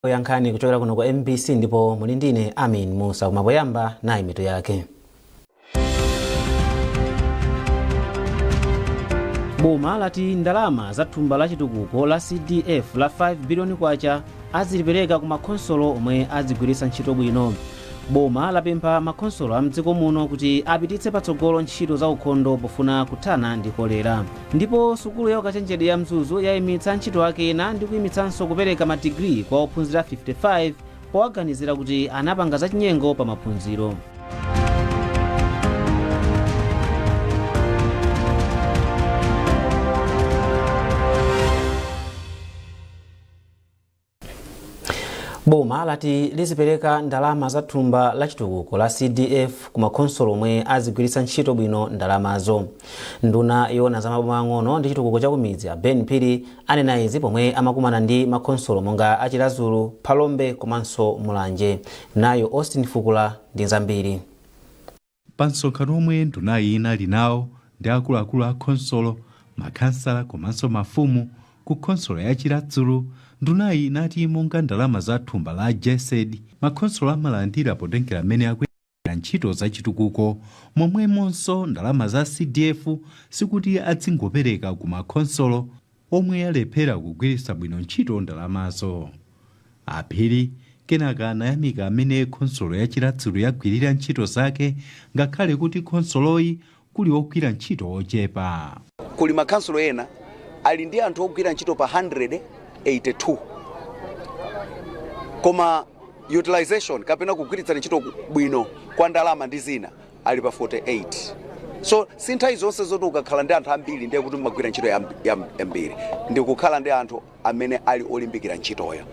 Yankhani kuchokera kuno ku MBC ndipo muli ndine Amin Musa. Koma poyamba, nayi mitu yake. Boma lati ndalama za thumba la chitukuko la CDF la 5 biliyoni kwacha azilipereka ku makhonsolo omwe azigwiritsa ntchito bwino. Boma lapempha makhonsolo a mdziko muno kuti apititse patsogolo ntchito za ukhondo pofuna kuthana ndi kolera. Ndipo sukulu ya ukachenjede ya Mzuzu yayimitsa ntchito ake ena ndi kuyimitsanso kupereka madigiri kwa ophunzira 55 powaganizira kuti anapanga zachinyengo pa maphunziro. Boma lati lizipereka ndalama za thumba la chitukuko la CDF ku makhonsolo omwe azigwiritsa ntchito bwino ndalamazo. Nduna yoona za maboma ang'ono ndi chitukuko cha kumidzi, a Ben Phiri, anena izi pomwe amakumana ndi makhonsolo monga a Chiradzulu, Phalombe komanso Mulanje. Nayo Austin Fukula ndi zambiri. Pa msonkhano omwe ndunayi inali nawo ndi akuluakulu a khonsolo, makhansala komanso mafumu ku khonsolo ya Chiradzulu, ndunayi inati monga ndalama za thumba la GESD makhonsolo amalandira potengera mmene akuyendera ntchito za chitukuko, momwemonso ndalama za CDF sikuti adzingopereka ku makhonsolo omwe alephera kugwiritsa bwino ntchito ndalamazo. A Phiri kenaka anayamika amene khonsolo ya Chiradzulu yagwirira ntchito zake ngakhale kuti khonsoloyi kuli ogwira ntchito ochepa. Kuli makhansolo ena ali ndi anthu ogwira ntchito pa 182, koma utilization kapena kugwiritsana ntchito bwino kwa ndalama ndi zina ali pa 48. So si nthawi zonse zoti ukakhala ndi anthu ambiri ndiye kuti mumagwira ntchito yambiri. Ndi kukhala ndi anthu amene ali olimbikira ntchitoyo.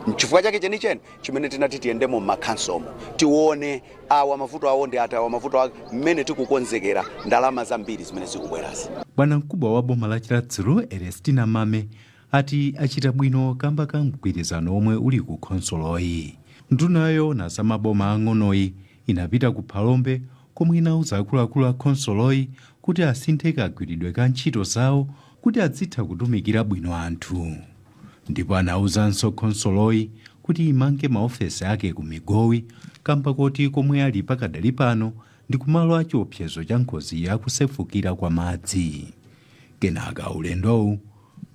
Nchifukwa chake chenicheni chimene tinati tiyendemo m'makhansomo, tione awa mavuto awo ndi ati, awa mavuto awo, mmene tikukonzekera ndalama zambiri zimene zikubwerazi. Bwanamkubwa wa boma la Chiradzulu, Ernestina Mame, ati achita bwino kamba ka mgwirizano omwe uli ku khonsoloyi. Nduna yoona za maboma ang'onoyi inapita ku Phalombe komwe inauza akuluakulu a khonsoloyi kuti asinthe kagwiridwe ka ntchito zawo kuti adzitha kutumikira bwino anthu. Ndipo anauzanso khonsoloyi kuti imange maofesi ake ku Migowi kamba koti komwe ali pakadali pano ndi kumalo a chiopsezo cha ngozi ya kusefukira kwa madzi. Kenaka ulendowu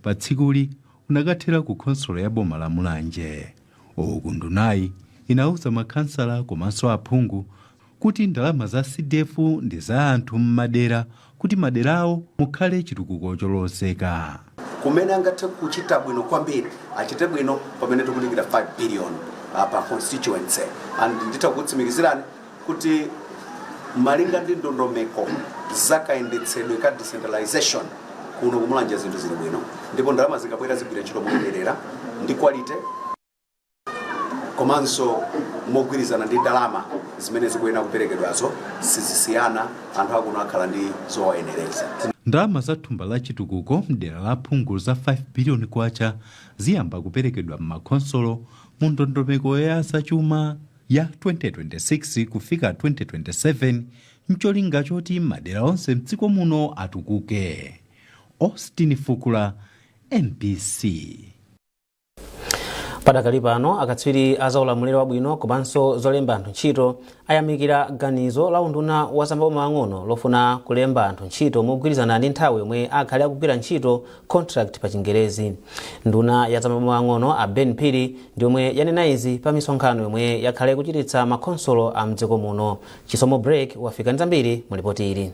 pa tsikuli unakathera ku khonsolo ya boma la Mulanje. Uku ndunayi inauza makhansala komanso aphungu kuti ndalama za CDF ndi za anthu m'madera kuti maderawo mukhale chitukuko cholozeka. Kumene angathe kuchita bwino kwambiri, achite bwino pamene tikudikira 5 billion pa constituency. And nditha kutsimikizirani kuti malinga ndi ndondomeko zakayendetsedwe ka decentralization, kuno kumulanje zinthu zili bwino, ndipo ndalama zikabwera zigwira ntchito moyenerera ndi quality komanso mogwirizana ndi ndalama zimene zikuyenera kuperekedwazo, sizisiyana. Anthu akuno akhala ndi zowayenereza. Ndalama za thumba la chitukuko mdera la phungu za 5 biliyoni kwacha ziyamba kuperekedwa m'makhonsolo mu ndondomeko ya zachuma ya 2026 kufika 2027 mcholinga choti madera onse mdziko muno atukuke. Austin Fukula, MBC. Padakali pano, akatswiri a zaulamuliro wabwino komanso zolemba anthu ntchito ayamikira ganizo la unduna wa zamaboma ang'ono lofuna kulemba anthu ntchito mogwirizana ndi nthawi yomwe akhale akugwira ntchito, contract pa Chingerezi. Nduna ya zamaboma ang'ono, a Ben Phiri, ndi yomwe yanena izi pa misonkhano yomwe yakhale kuchititsa makhonsolo a mdziko muno. Chisomo Break wafika ndi zambiri mu lipoti ili.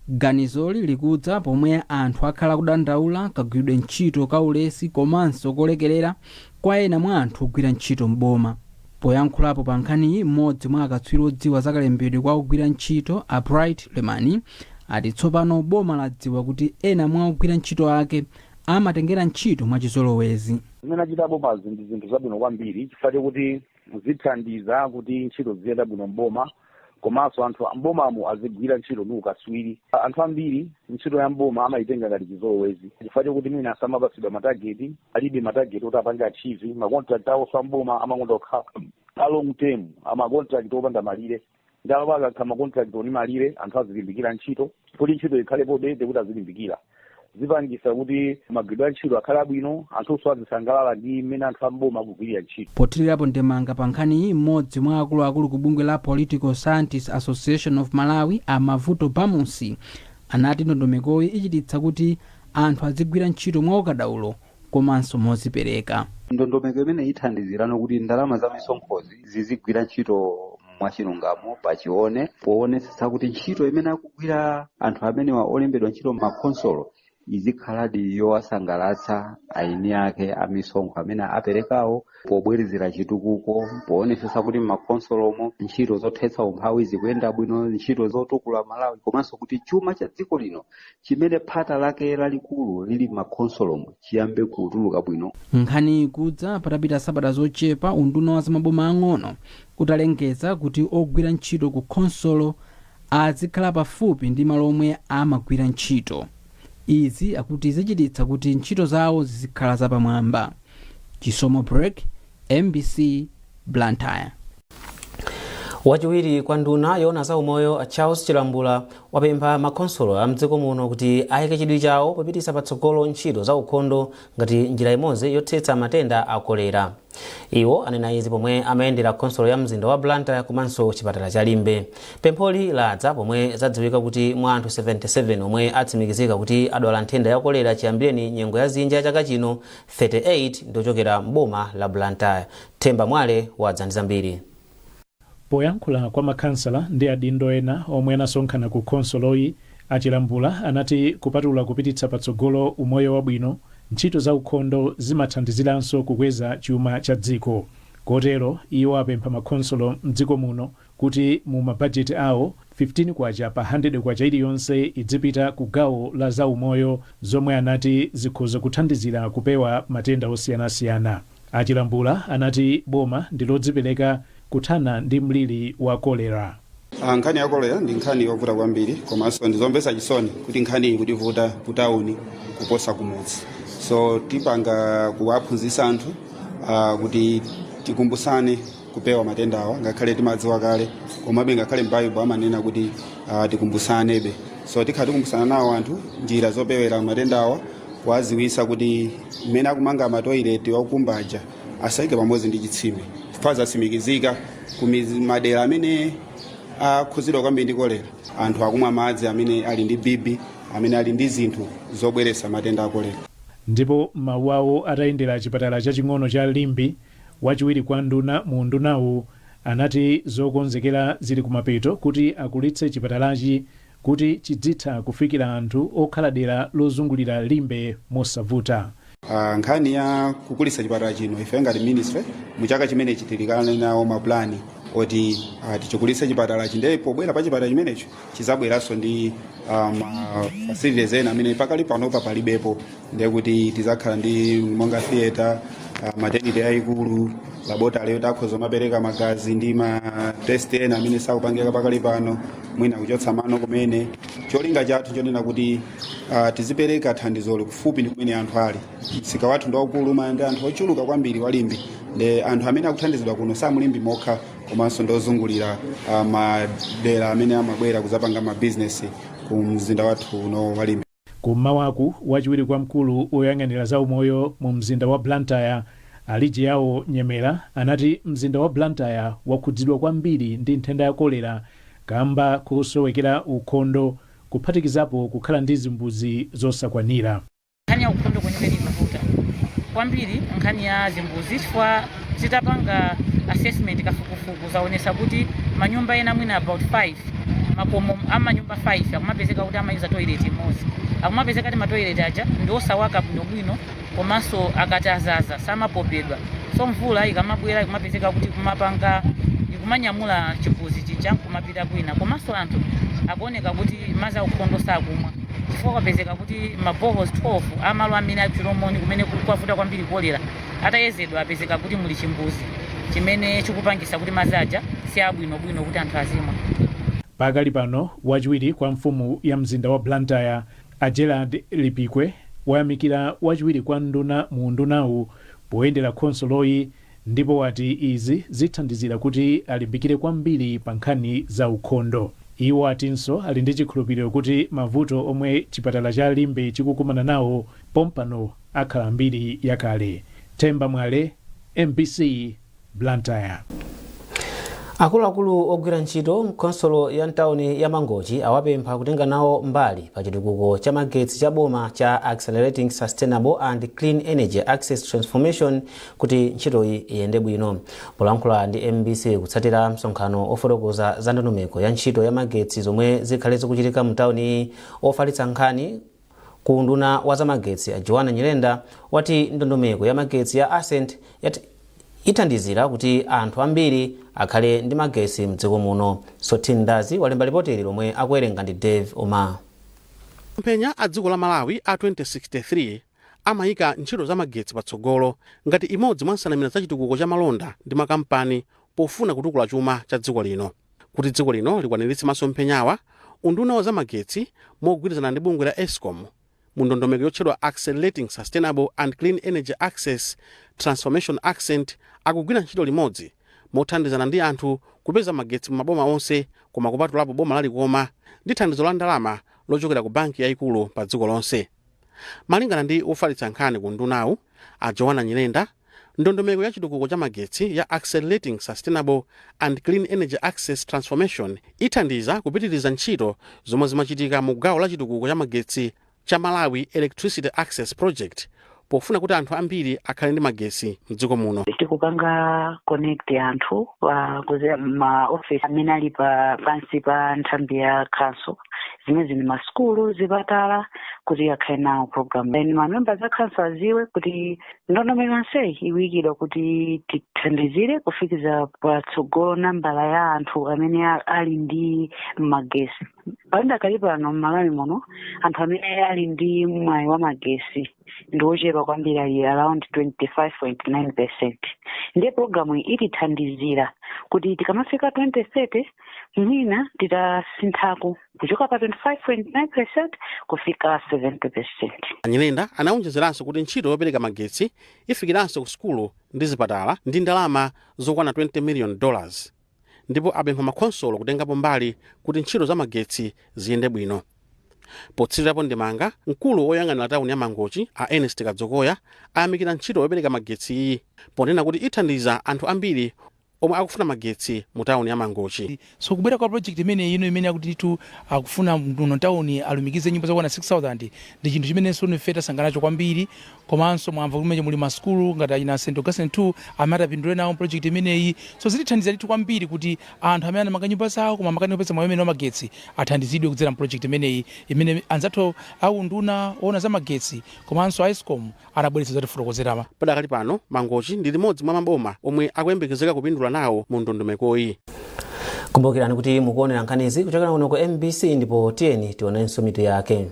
Ganizoli likudza pomwe anthu akhala kudandaula kagwiridwe ntchito ka ulesi komanso kolekerera kwa ena mwa anthu ogwira ntchito m'boma. Poyankhulapo pa nkhaniyi, mmodzi mwa akatswiri odziwa za kalembedwe kwa ogwira ntchito, a Bright Lemani, ati tsopano boma ladziwa kuti ena mwa ogwira ntchito ake amatengera ntchito mwachizolowezi. Zimene achita bomazi ndi zinthu zabwino kwambiri chifukwa chokuti zithandiza kuti ntchito ziyenda bwino mboma, komanso anthu mbomamo azigwira ntchito ndi ukaswiri. Anthu ambiri ntchito ya mboma amayitenga ngati chizolowezi chifukwa chokuti mwina samapatsidwa ma target, alibe ma target oti apange achieve. Ma contract awo amboma amakonda kukhala a long term, ama contract opanda malire. Ndipo akakhala ma contract oni malire, anthu azilimbikira ntchito. Kuti ntchito ikhalepobe, ndikuti azilimbikira. Zipangisa kuti magwiridwe a ntchito akhale abwino, anthunso azisangalala ndi mmene anthu amboma akugwirira ntchito. Pothirirapo ndemanga pa nkhaniyi, mmodzi mwa akuluakulu ku bungwe la Political Scientists Association of Malawi, Amavuto Bamusi, anati ndondomekoyi ichititsa kuti anthu azigwira ntchito mwaukadaulo komanso mozipereka. Ndondomeko imene ithandizirano kuti ndalama za misonkhozi zizigwira ntchito mwachilungamo, pachione poonetsetsa kuti ntchito imene akugwira anthu amenewa olembedwa ntchito makhonsolo izikhaladi yowasangalatsa aini ake amisonkho amene aperekawo, pobwerezera chitukuko, poonetsetsa kuti m'makhonsolomo ntchito zothetsa umphawi zikuyenda bwino, ntchito zotukula Malawi, komanso kuti chuma cha dziko lino chimene phata lake lalikulu lili m'makhonsolomo chiyambe kutuluka bwino. Nkhani ikudza patapita sabata zochepa unduna wa zamaboma ang'ono utalengeza kuti ogwira ntchito ku khonsolo azikhala pafupi ndi malo omwe amagwira ntchito. Izi akuti zichititsa kuti ntchito zawo zizikhala zapamwamba. Chisomo Break, MBC, Blantyre. Wachiwiri kwa nduna yoona za umoyo Charles Chilambula wapempha makhonsolo a mdziko muno kuti ayike chidwi chawo popititsa patsogolo ntchito za ukhondo ngati njira imodzi yothetsa matenda a kolera. Iwo anena izi pomwe amayendera khonsolo ya mzinda wa Blantyre komanso chipatala cha Limbe. Pempholi ladza pomwe zadziwika kuti mwa anthu 77 omwe atsimikizika kuti adwala nthenda ya kolera chiyambireni nyengo ya dzinja ya chaka chino, 38 ndiochokera mboma la Blantyre. Themba Mwale wadza ndi zambiri. Poyankhula kwa makhansala ndi adindo ena omwe anasonkhana ku khonsoloyi, Achilambula anati kupatula kupititsa patsogolo umoyo wabwino, ntchito za ukhondo zimathandiziranso kukweza chuma cha dziko. Kotero iwo apempha makhonsolo mdziko muno kuti mu mabajeti awo 15 kwacha pa 100 kwacha iliyonse idzipita ku gawo la zaumoyo, zomwe anati zikhoza kuthandizira kupewa matenda osiyanasiyana. Achilambula anati boma ndi lodzipereka kuthana ndi mliri wa kolera. Nkhani ya kolera ndi nkhani yovuta kwambiri, komanso ndizomvetsa chisoni kuti nkhani iyi kutivuta ku tawuni kuposa kumudzi. So tipanga kuwaphunzitsa anthu kuti tikumbusane kupewa matenda awa. Ngakhale timadziwa kale, komabe ngakhale m'Baibulo amanena kuti tikumbusanebe. So tikhala tikumbusana nawo anthu njira zopewera matenda awa, kuwaziwisa kuti mmene akumanga matoileti okumbaja asayike pamodzi ndi chitsime, chifukwa zatsimikizika ku madera amene akhuzidwa kwambiri ndi kolera, anthu akumwa madzi amene ali ndi bibi, amene ali ndi zinthu zobweretsa matenda a kolera. Ndipo mawu awo atayendera chipatala chaching'ono cha Limbe, wachiwiri kwa nduna mu undunawu anati zokonzekera zili kumapeto kuti akulitse chipatalachi kuti chidzitha kufikira anthu okhala dera lozungulira Limbe mosavuta. Nkhani ya kukulitsa chipatala chino, ife ngati ministry mu chaka chimenechi tilikale nawo mapulani oti tichikulitse chipatalachi. Ndiye pobwera pa chipatala chimenecho chizabweranso ndi ma facilities ena amene pakali panopa palibepo. Ndiye kuti tizakhala ndi monga theatre, maternity yayikulu, laboratory yoti akhoza kumapereka magazi ndi ma test ena amene sakupangika pakali pano, mwina kuchotsa mano kumene. Cholinga chathu chonena kuti tizipereka thandizolo kufupi ndi kumene anthu ali. Msika wathu ndi waukulu, ndi anthu ochuluka kwambiri wa Limbe, ndi anthu amene akuthandizidwa kuno samu Limbe mokha, komanso ndozungulira madera amene amabwera kuzapanga mabizinesi ku mzinda wathu uno wa Limbe. Kummawaku, wachiwiri kwa mkulu woyang'anira za umoyo mu mzinda wa Blantyre Alijiyawo Nyemera anati mzinda wa Blantyre wakhudzidwa kwambiri ndi nthenda ya kolera kamba kusowekera ukhondo, kuphatikizapo kukhala ndi zimbuzi zosakwanira. Nkhani ya ukhondo kwenikweni ikuvuta kwambiri, nkhani ya zimbuzi, chifukwa titapanga assessment, kafukufuku, zaonesa kuti manyumba ena mwina about 5, makomo amanyumba 5 akumapezeka kuti amayuza toilet imodzi. Akumapezeka kuti matoilet aja ndi osawaka bwinobwino, komanso akati azaza samapopedwa. So mvula ikamabwera ikumapezeka kuti kumapanga ikumanyamula chimbuzi chija kumapita kwina. Komanso anthu akuoneka kuti madzi aukhondo sakumwa, chifukwa kwapezeka kuti ma boreholes 12 amalo amene ali Chilomoni, kumene kwavuta kwambiri kolera, atayezedwa apezeka kuti muli chimbuzi chimene chikupangisa kuti madzi aja si abwinobwino kuti anthu azimwa. Pakali pano, wachiwiri kwa mfumu ya mzinda wa Blantyre a Gerard Lipikwe wayamikira wachiwiri kwa nduna mu undunawu poyendera khonsoloyi, ndipo wati izi zithandizira kuti alimbikire kwambiri pa nkhani za ukhondo. Iwo atinso ali ndi chikhulupiriro kuti mavuto omwe chipatala cha Limbe chikukumana nawo pompano akhala mbiri yakale. Themba Mwale, MBC, Blantyre. Akuluakulu ogwira ntchito mkhonsolo ya mtawuni ya Mangochi awapempha kutenga nawo mbali pa chitukuko cha magetsi cha boma cha Accelerating Sustainable and Clean Energy Access Transformation kuti ntchitoyi iyende bwino. Polankhula ndi MBC kutsatira msonkhano ofotokoza za ndondomeko ya ntchito ya magetsi zomwe zikhale zikuchitika mtawuni, ofalitsa nkhani ku unduna wa zamagetsi a Joanna Nyirenda wati ndondomeko ya magetsi ya Ascent yati ithandizira kuti anthu ambiri akhale ndi magetsi mdziko muno. Sotin Ndazi walemba ripoti lomwe akuwerenga ndi Dave Omar. Masomphenya a dziko la Malawi a 2063 amayika ntchito za magetsi patsogolo ngati imodzi mwa nsanamira za chitukuko cha malonda ndi makampani pofuna kutukula chuma cha dziko lino. Kuti dziko lino likwaniritse masomphenyawa, unduna wa zamagetsi mogwirizana ndi bungwe la ESCOM mu ndondomeko yotchedwa Accelerating Sustainable and Clean Energy Access Transformation, Accent, akugwira ntchito limodzi mothandizana ndi anthu kupeza magetsi mumaboma onse, koma kupatulapo boma la Likoma, ndi thandizo la ndalama lochokera ku banki yayikulu pa dziko lonse. Malingana ndi wofalitsa nkhani ku undunawu a Joanna Nyirenda, ndondomeko ya chitukuko cha magetsi ya Accelerating Sustainable and Clean Energy Access Transformation ithandiza kupitiriza ntchito zomwe zimachitika mu gawo la chitukuko cha magetsi cha Malawi Electricity Access Project pofuna kuti anthu ambiri akhale ndi magetsi mdziko muno. Tikupanga connect anthu kudzera ma office amene ali pa pansi pa nthambi ya council, zimene zili masukulu, zipatala, kuti akhale nawo program. Then ma members a council aziwe kuti ndondomeko yonseyi ikuyikidwa kuti tithandizire kufikiza patsogolo nambala ya anthu amene ali ndi magesi. Padakali pano m'Malawi muno, anthu amene ali ndi mwayi wa magesi ndi ochepa kwambiri, ali around 25.9%. Ndiye programu iyi itithandizira kuti tikamafika 2030 mwina titasinthako kuchoka pa 25.9% kufika 70%. Anyirenda anawonjezeranso kuti ntchito yopereka magetsi ifikiranso ku sukulu ndi zipatala ndi ndalama zokwana $20 million, ndipo apempha makhonsolo kutengapo mbali kuti ntchito za magetsi ziyende bwino. Potsirirapo ndemanga, mkulu woyang'anira tawuni ya Mangochi a Ernest Kadzokoya ayamikira ntchito yopereka magetsi iyi ponena kuti ithandiza anthu ambiri omwe akufuna magetsi mu tawuni ya Mangochi. So kubwera kwa project imene ino, imene akuti ndithu akufuna muno tawuni alumikize nyumba zokwana 6000, ndi chinthu chimenenso ife tasanganacho kwambiri. Komanso mwamva kumene muli masukulu ngati achina St Augustine 2 amene atapindule nawo project imeneyi. So zitithandiza ndithu kwambiri kuti anthu amene anamanga nyumba zawo koma amakanika kupeza mwayi umene wa magetsi athandizidwe kudzera project imeneyi, imene anzathu a unduna woona za magetsi komanso ESCOM anabweretsa zatifotokozerama. Padakali pano Mangochi ndi limodzi mwa maboma omwe akuyembekezeka kupindula nawo mu ndondomekoyi. Kumbukirani kuti mukuonera nkhanizi kuchokera kuno ku MBC, ndipo tiyeni tionenso mitu yake.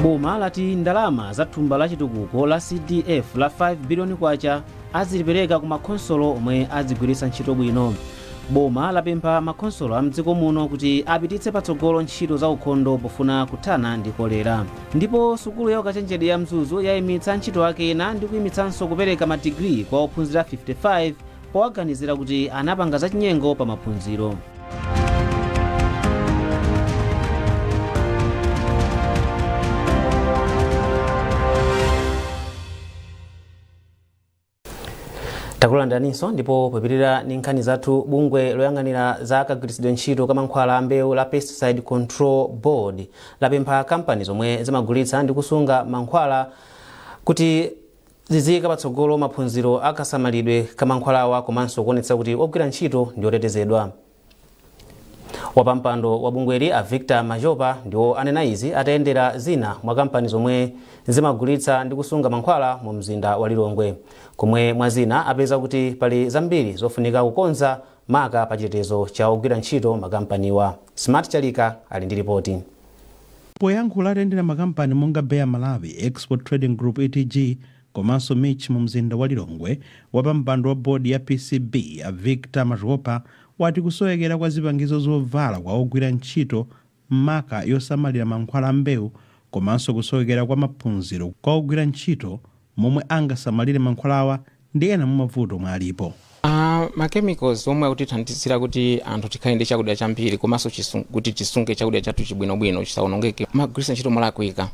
Boma lati ndalama za thumba la chitukuko la CDF la 5 biliyoni kwacha azilipereka ku makhonsolo omwe azigwiritsa ntchito bwino. Boma lapempha makhonsolo a mdziko muno kuti apititse patsogolo ntchito za ukhondo pofuna kuthana ndi kolera. Ndipo sukulu ya ukachenjede ya Mzuzu yayimitsa ntchito ake ena ndi kuyimitsanso kupereka madigiri kwa ophunzira 55 powaganizira kuti anapanga zachinyengo pa maphunziro. Takulandiraninso, ndipo popitirira ndi nkhani zathu, bungwe loyang'anira za kagwiritsidwe ntchito ka mankhwala a mbewu la Pesticide Control Board lapempha kampani zomwe zimagulitsa ndi kusunga mankhwala kuti ziziyika patsogolo maphunziro akasamalidwe ka mankhwalawa komanso kuonetsa kuti ogwira ntchito ndi otetezedwa. Wapampando wa bungweli a Victor Majopa ndiwo anena izi atayendera zina mwa kampani zomwe zimagulitsa ndi kusunga mankhwala mu mzinda wa Lilongwe, komwe mwa zina apeza kuti pali zambiri zofunika kukonza, maka pa chitetezo cha ogwira ntchito makampaniwa. Smart Chalika ali ndi ripoti. Poyankhula atayendera makampani monga Bayer Malawi, Export Trading Group, ETG, komanso MICH mu mzinda wa Lilongwe, wapampando wa bodi ya PCB a Victor Majopa wati kusowekera kwa zipangizo zovala kwa ogwira ntchito, maka yosamalira mankhwala a mbewu, komanso kusowekera kwa maphunziro kwa ogwira ntchito momwe angasamalire mankhwalawa ndi ena mwa mavuto omwe alipo. Ma chemicals omwe akutithandizira kuti anthu tikhale ndi chakudya chambiri komanso kuti tisunge chakudya chathu chibwinobwino chisawonongeke, amagwiritsa ntchito molakwika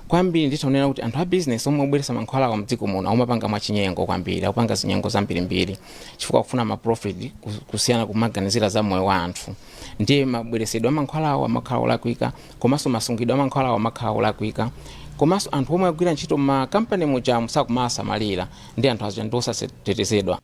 kwambiri. Nditaonera kuti anthu a business omwe obweretsa mankhwalawa mdziko muno amapanga mwachinyengo kwambiri, akupanga zinyengo zambirimbiri chifukwa kufuna ma profit kusiyana kumaganizira za moyo wa anthu. Ndiye mabweresedwe a mankhwalawo amakhala olakwika, komanso masungidwe a mankhwalawo amakhala olakwika, komanso anthu omwe agwira ntchito m'makampani mujamu sakumasamalira, ndi anthu aja ndi osatetezedwa.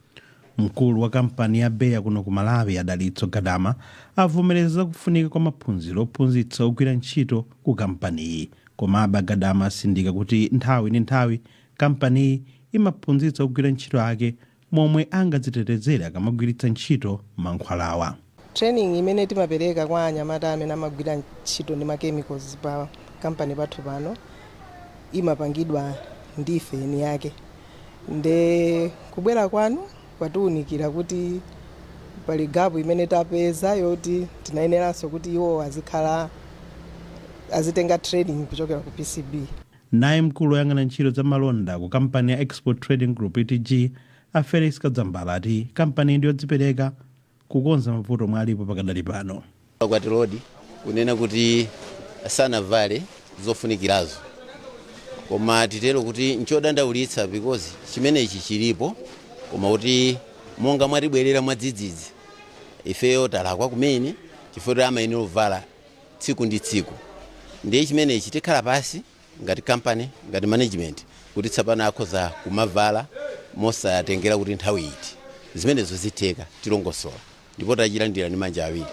Mkulu wa kampani ya Bayer kuno ku Malawi, Adalitso Gadama, avomereza kufunika kwa maphunziro ophunzitsa ogwira ntchito ku kampaniyi. Komabe Gadama asindika kuti nthawi ndi nthawi kampaniyi imaphunzitsa ogwira ntchito ake momwe angadzitetezere akamagwiritsa ntchito mankhwalawa. Training imene timapereka kwa anyamata amene amagwira ntchito ndi ma chemicals pa kampani pathu pano imapangidwa ndife eni yake. Nde kubwera kwanu kwatiwunikira kuti pali gap imene tapeza yoti tinayeneranso kuti iwo azikhala azitenga training kuchokera ku PCB. Naye mkulu woyang'ana ntchito za malonda ku kampani ya Export Trading Group, ETG, a Felix Kadzambala, ati kampani ndi yodzipereka kukonza mavuto omwe alipo pakadali pano. Kwatilodi kunena kuti sanavale zofunikirazo, koma titero kuti nchodandaulitsa because chimenechi chilipo, koma kuti monga mwatibwerera mwadzidzidzi, ifeyo talakwa kumene chifukwa amayenera kuvala tsiku ndi tsiku. Ndiye chimenechi tikhala pasi ngati company, ngati management, kuti tsopano akhoza kumavala mosatengera kuti nthawi iti. Zimenezo zitheka, tilongosola ndipo tachilandira ndi manja awiri.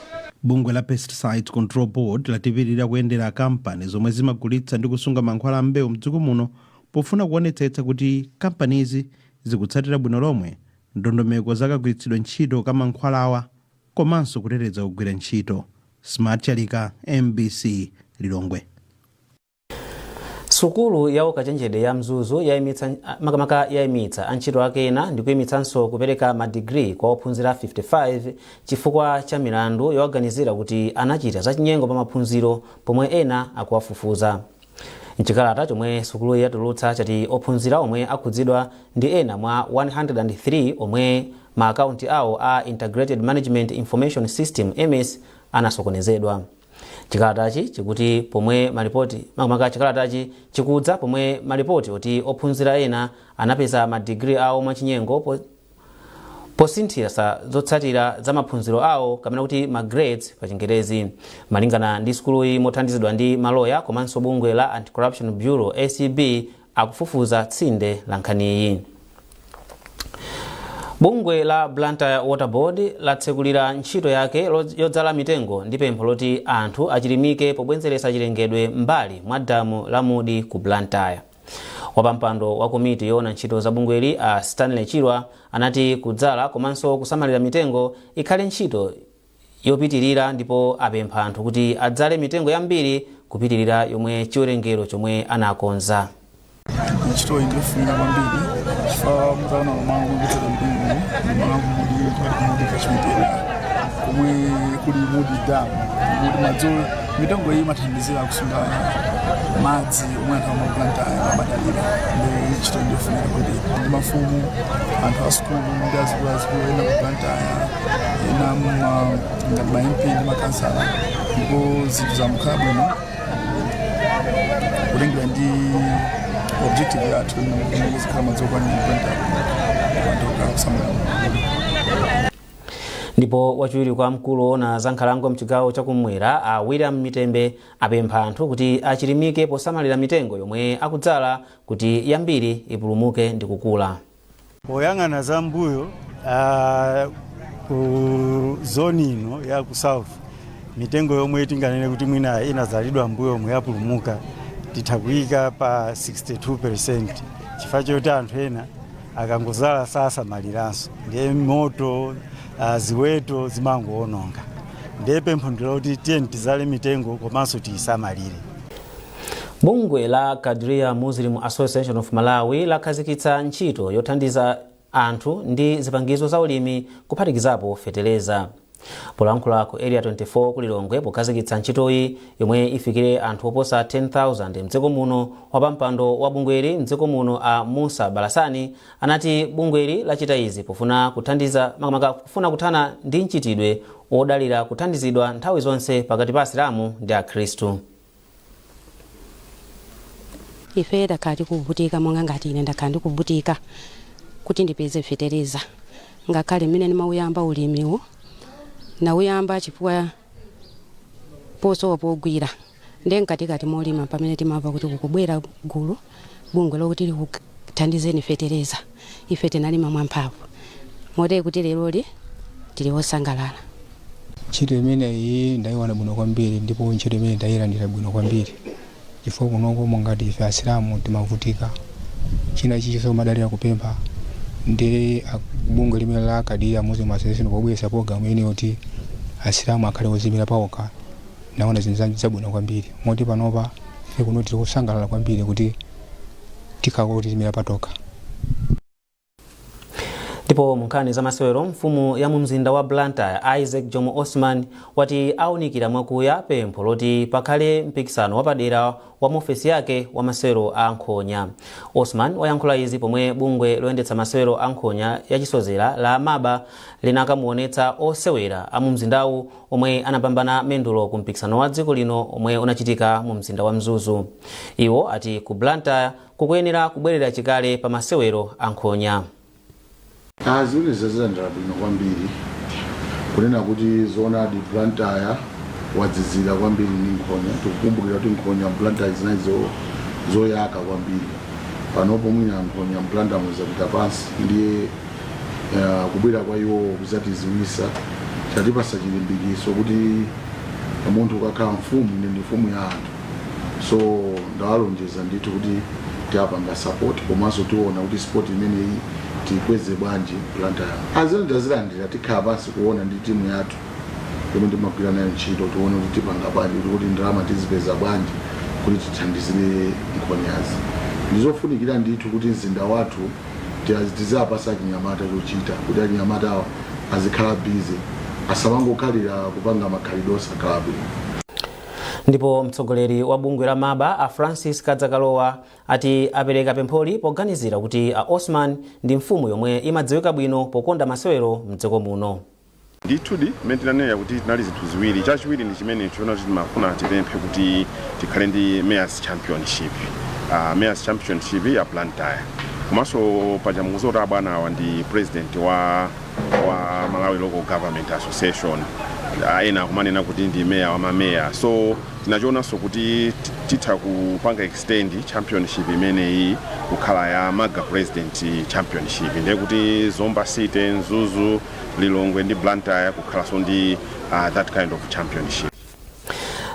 Bungwe la Pesticides Control Board latipitirira kuyendera kampani zomwe zimagulitsa ndi kusunga mankhwala a mbewu mdziko muno pofuna kuonetsetsa kuti kampanizi zikutsatira bwino lomwe ndondomeko zakagwiritsidwe ntchito ka mankhwalawa komanso kuteteza kugwira ntchito. Smart Chalika, MBC, Lilongwe. Sukulu ya ukachenjede ya Mzuzu yayimitsa, makamaka yayimitsa antchito ake ena ndi kuyimitsanso kupereka madigiri kwa ophunzira 55 chifukwa cha milandu yowaganizira kuti anachita zachinyengo pa maphunziro, pomwe ena akuwafufuza. Mchikalata chomwe sukuluyi yatulutsa chati ophunzira omwe akhudzidwa ndi ena mwa 103 omwe ma akaunti awo a Integrated Management Information System, EMIS, anasokonezedwa. Chikalatachi chikuti pomwe malipoti, makamaka chikalatachi chikudza pomwe malipoti oti ophunzira ena anapeza madigiri awo mwachinyengo posinthira zotsatira za maphunziro awo, kapena kuti ma grades pa Chingerezi. Malingana ndi sukuluyi, mothandizidwa ndi maloya komanso bungwe la Anti-Corruption Bureau, ACB, akufufuza tsinde la nkhaniyi. Bungwe la Blantyre Water Board latsekulira ntchito yake yodzala mitengo ndi pempho loti anthu achilimike pobwezeretsa chilengedwe mbali mwa damu la Mudi ku Blantyre. Wapampando wa komiti yoona ntchito za bungweli, a Stanley Chilwa, anati kudzala komanso kusamalira mitengo ikhale ntchito yopitirira, ndipo apempha anthu kuti adzale mitengo yambiri kupitirira yomwe chiwerengero chomwe anakonza. Ntchito iyi ndiyofunika kwambiri chifukwa mutaona kumalo kukutsata mtengo ndimalo kumudi, Mudi catchment area, komwe kuli Mudi Dam, kuti madzi, mitengo iyi imathandizira kusunga madzi omwe anthu ama Blantyre amadalira. Ndi ntchito ndiyofunika kwambiri ndi mafumu, anthu a sukulu ndi azikuluazikulu ena ku Blantyre, ena ngati ma MP ndi makansala, ndipo zinthu zamukhala bwino kutengera ndi objective yathu imene kuzikhala madzi okwanira Blantyre anthu okhala kusamala. Ndipo wachiwiri kwa mkulu woona za nkhalango mchigawo chakumwera, a William Mitembe, apempha anthu kuti achilimike posamalira mitengo yomwe akudzala kuti yambiri ipulumuke ndi kukula. Poyang'ana za mbuyo, ku zone ino ya ku south, mitengo yomwe tinganene kuti mwina inazalidwa mbuyo omwe yapulumuka titha kuyika pa 62%, chifukwa choti anthu ena akangozala sasamaliranso, ndiye moto, ziweto zimangoononga. Ndiye pempho ndiloti tiye tizale mitengo komanso tiyisamalire. Bungwe la Qadria Muslim Association of Malawi lakhazikitsa ntchito yothandiza anthu ndi zipangizo za ulimi, kuphatikizapo feteleza. Polankhula ku Area 24 ku Lilongwe pokhazikitsa ntchitoyi yomwe ifikire anthu oposa 10,000 mdziko muno, wapampando wa bungweli mdziko muno a Musa Balasani anati bungweli lachita izi pofuna kuthandiza makamaka kufuna kuthana ndi mchitidwe wodalira kuthandizidwa nthawi zonse pakati pa Asilamu ndi Akhristu. Ife takhala tikuvutika, monga ngati ine ndakhala ndikuvutika kuti ndipeze fetereza, ngakhale mmene ndimawuyamba ulimiwo nawuyamba chifukwa posowa pogwira. Ndiye mkatikati molima pamene timamva kuti kukubwera gulu bungwe lokuti likuthandizeni fetereza, ife tinalima mwamphamvu motero kuti leroli tili wosangalala. Ntchito imeneyi ndayiona bwino kwambiri, ndipo ntchito imene ndayilandira bwino kwambiri, chifukwa kunoko mongati ife Asilamu timavutika, china chilichonse kumadalira kupempha. Ndi bungwe limene la Quadria Muslim Association pobweretsa program imene yoti Asilamu akhale oziyimira paokha, naona zinthu zabwino kwambiri, moti panopa ife kuno tili kusangalala kwambiri kuti tikhala kutiyimira patokha. Ndipo mu nkhani za masewero, mfumu ya mu mzinda wa Blantyre Isaac Jomo Osman wati aunikira mwakuya pempho loti pakhale mpikisano wapadera wa muofesi yake wa masewero a nkhonya. Osman wayankhula izi pomwe bungwe loyendetsa masewero a nkhonya yachisozera la MABA linakamuonetsa osewera a mu mzindawu omwe anapambana mendulo ku mpikisano wa dziko lino omwe unachitika mu mzinda wa Mzuzu. Iwo ati ku Blantyre kukuyenera kubwerera chikale pa masewero a nkhonya. Zimene zazilandira bwino kwambiri, kunena kuti zoonadi Blantyre wadzizira kwambiri ndi nkhonya. Tikukumbukira kuti nkhonya Blantyre zinali zoyaka kwambiri. Panopo mwina nkhonya Blantyre muzapita pansi, ndiye kubwera kwa iwo kuzatiziwisa chatipasa chilimbikiso kuti munthu ukakhala mfumu, ine ndi mfumu ya anthu, so ndawalonjeza ndithu kuti tiapanga support, komanso tiona kuti sport imeneyi tikweze bwanji Blantyre. Azilonda azilandira, tikhala pansi kuona ndi timu yathu yomwe ndimagwira nayo ntchito, tione kuti tipanga bwanji, kuti ndalama tizipeza bwanji kuti tithandizire nkhonyazi. Ndizofunikira ndithu kuti mzinda wathu tizapasa achinyamata chochita, kuti achinyamata awa azikhala busy, asamangokhalira kupanga makhalidwe osakhala bwino. Ndipo mtsogoleri wa bungwe la MABA a Francis Kadzakalowa ati apereka pempholi poganizira kuti a Osman ndi mfumu yomwe imadziwika bwino pokonda masewero mdziko muno. Ndithudi, mmene tinanena kuti tinali zinthu ziwiri, chachiwiri ndi chimenecho chona kuti timafuna tipemphe kuti tikhale ndi Mayors Championship, Mayors Championship ya Blantyre. Komanso paja mukudziwa kuti abwana awa ndi president wa Malawi Local Government Association, ena akumanena kuti ndi meya wa mameya, so tinachionanso kuti titha kupanga extend championship imeneyi kukhala ya MALGA President Championship, ndiye kuti Zomba City, Mzuzu, Lilongwe ndi Blantyre kukhalanso ndi that kind of championship.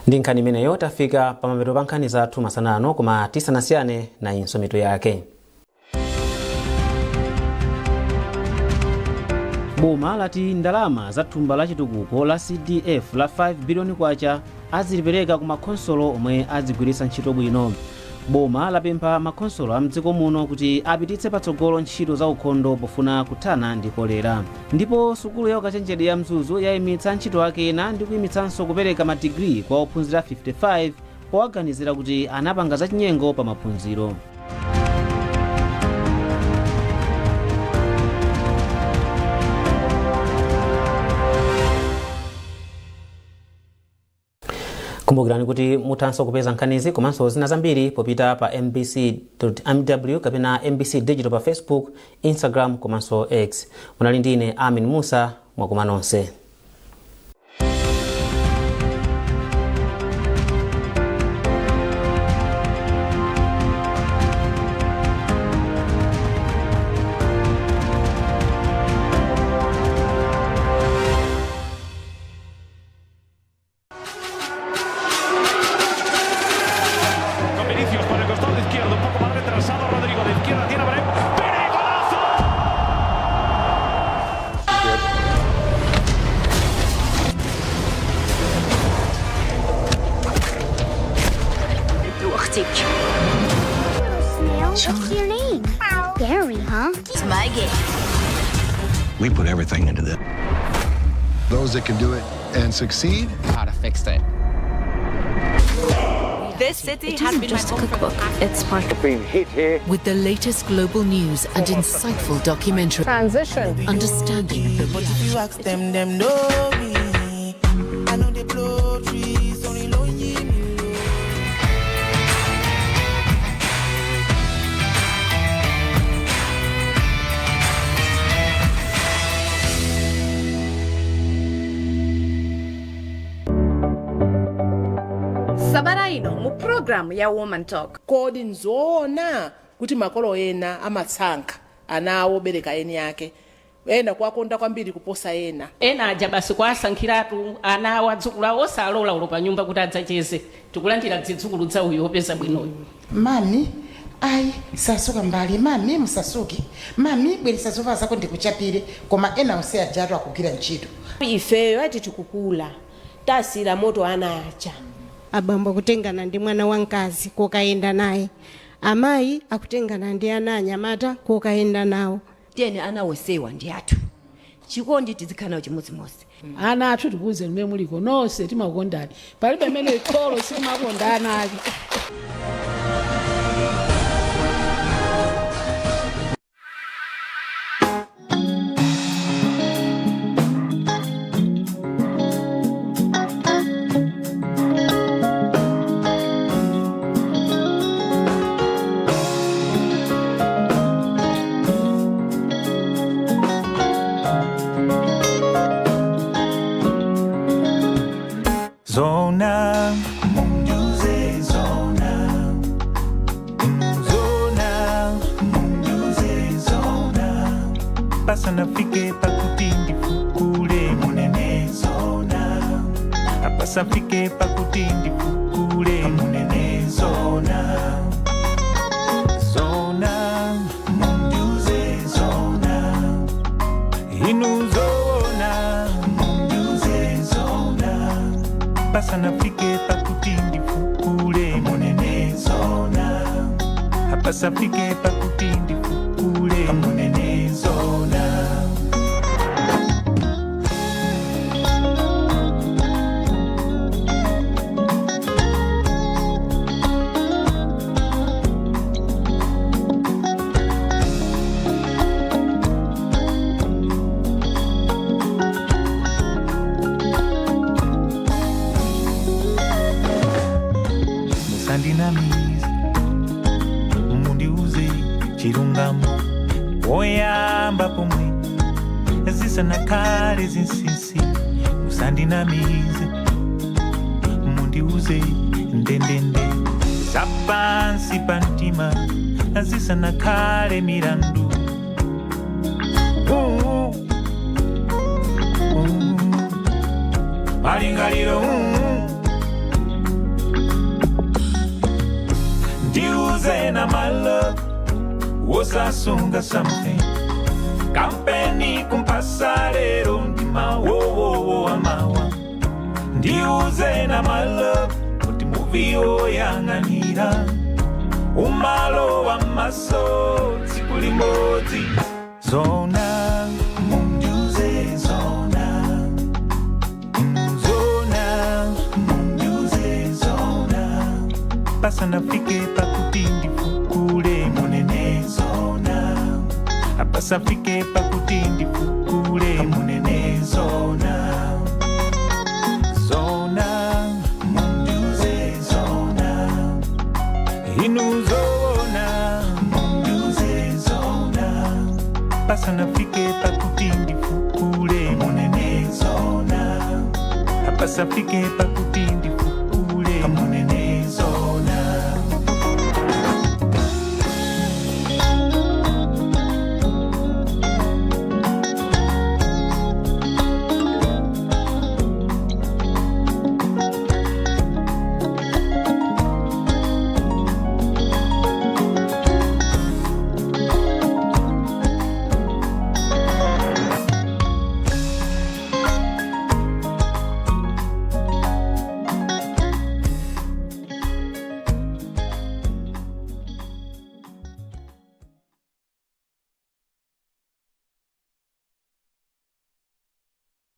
Ndi nkhani imeneyo tafika pamapeto pa nkhani zathu masana ano, koma tisanasiyane, nayinso mitu yake. Boma lati ndalama za thumba la chitukuko la CDF la 5 biliyoni kwacha azilipereka ku makhonsolo omwe azigwiritsa ntchito bwino. Boma lapempha makhonsolo a mdziko muno kuti apititse patsogolo ntchito za ukhondo pofuna kuthana ndi kolera. Ndipo sukulu ya ukachenjede ya Mzuzu yayimitsa ntchito ake ena ndi kuyimitsanso kupereka madigiri kwa ophunzira 55 powaganizira kuti anapanga zachinyengo pa maphunziro. Kumbukirani kuti muthanso kupeza nkhanizi komanso zina zambiri popita pa mbc.mw kapena MBC Digital pa Facebook, Instagram komanso X. Munali ndi ine Amin Musa. Mwakoma nonse. Con Vinicius por el costado izquierdo, un poco más retrasado Rodrigo, de izquierda tiene a Brahim. ¡Pere, golazo! What's your name? Gary, huh? It's my game. We put everything into this. Those that can do it and succeed. How to fix it. This city It has isn't been just my a home for the cookbook, past it's part of being hit here. With the latest global news and insightful documentary. Transition. Understanding the But if you ask them, them know me. I know they blow trees, only lonely me. Sabata ino mu programu ya Woman Talk. Kodi nzoona kuti makolo ena amatsankha ana awo obereka eni ake, ena kuwakonda kwambiri kuposa ena? Ena aja basi kwasankhiratu ana awo, adzukulu awo, osalola ulo pa nyumba kuti adzacheze, tikulandira zidzukulu za uyu wopeza bwinoyu. Mami, ayi, sasuka mbali. Mami, musasuke. Mami, bweresa zovala zako ndikuchapire. Koma ena onse ajatu akugwira ntchito. Ifeyo ati tikukula tasira moto ana aja. Abambo akutengana ndi mwana wamkazi kokayenda naye, amayi akutengana ndi ana anyamata kokayenda nawo. Tiyeni, ana onsewa ndi athu, chikondi tizikhala nawo chimodzimodzi. Ana athu, tikuwuzeni mmene muliko nonse, timakukondani. Palibe mmene kholo silimakonda ana ake. Zona, munduze zona, zona, munduze zona. Pasanafike pakuti ndifukule munene zona. Apasafike pakuti ndifukule munene zona. Zona, munduze zona. Inu zona, munduze zona. Pasanafike pakuti ndifukule munene zona. Apasafike pakuti ndifukule munene zona. Musandinamize, mundiuze chilungamo woyamba pomwe zisanakhale zinsinsi. Musandinamize, mundiuze ndendende zapansi pa mtima zisanakhale milandu. Malingaliro Ndiuze na my love, wosasunga something kampeni kumpasa lero ndima wowowo amawa. Ndiuze na my love kuti muvi woyang'anira umalo wa maso tsiku limodzi. Zona, mundiuze zona, zona, mundiuze zona. Pasanafike pakuti ndifukule munene zona. Apasafike pakuti ndifukule munene zona. Zona, mundiuze zona. Inu zona, mundiuze zona. Pasanafike pakuti ndifukule munene zona. Apasafike pakuti ndifukule munene zona.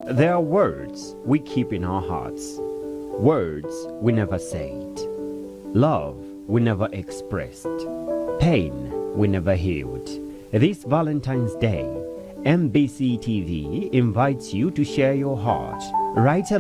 There are words we keep in our hearts, words we never said, love we never expressed, pain we never healed. This Valentine's Day, MBC TV invites you to share your heart. Write a